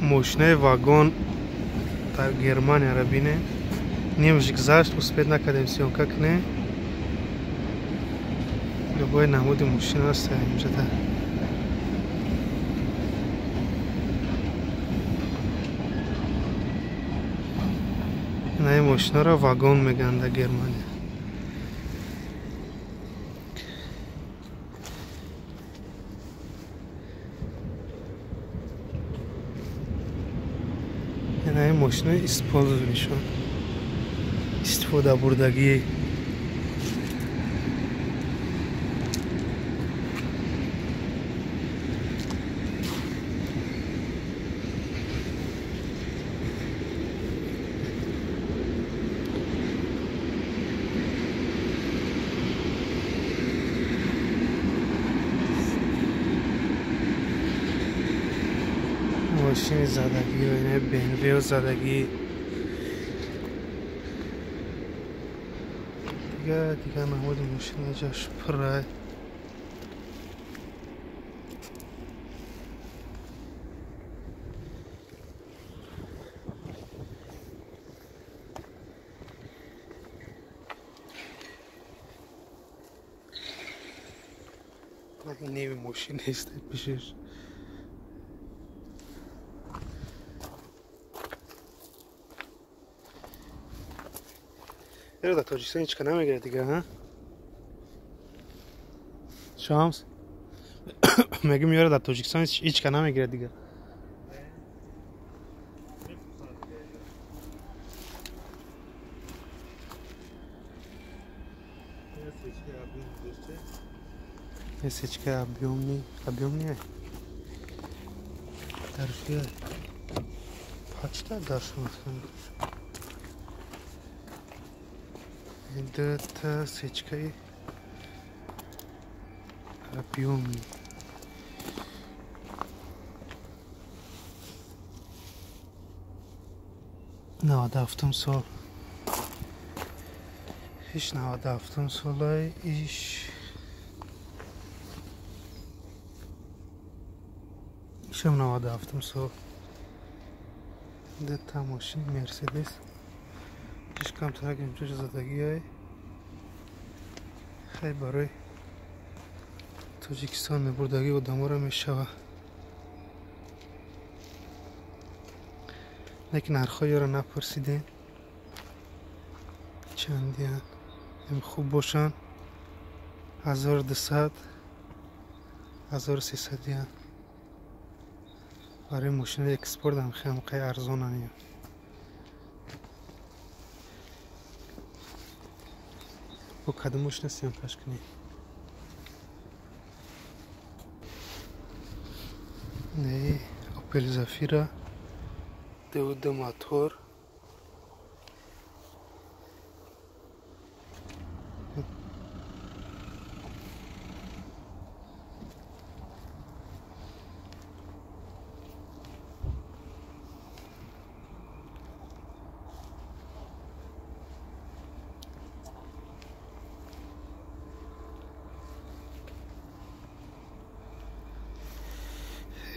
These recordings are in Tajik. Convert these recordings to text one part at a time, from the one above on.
Мошинаи вагон дар Германияро бинем. Нимаш гузашт, успеть накардем съёмка кунем. Любой намуди мошина аст инҷода. Инаи мошинаро вагон мегӯянд дар Германия. Инаи мошина использованишон, истифода бурдагӣ. Мошини задагӣ, ина БМВ задагӣ. Дига намуди мошина ҷош пурра. Неви мошин нест пешиш. Дар Тоҷикистон ҳеч ка намегирад дига, ҳа? Шамс? Мегӯм ёра дар Тоҷикистон ҳеч ка намегирад дига. Сечка объёмный, объёмный. Даршия. Пачта даршон. Дута сечкаи объёмный. 97 сол. Иш 97 солай иш. Ишам 97 сол. Дута мошин Мерседес. Иш камтарак имчош задагиай. Хай барои Тоҷикистон мебурдагӣ одаморо мешава. Лекин нархҳоеро напурсидем. Чандиян хуб бошанд. 1200, 1300 ян. Барои мошинаи экспорт ҳам хеле қай арзонанд. Бо кадом мошина съёмкаш кунем? Не, Opel Zafira 2.2 мотор.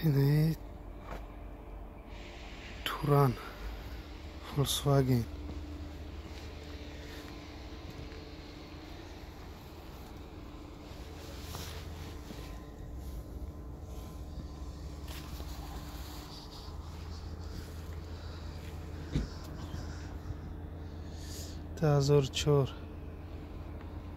Инаи Туран Volkswagen. 2004.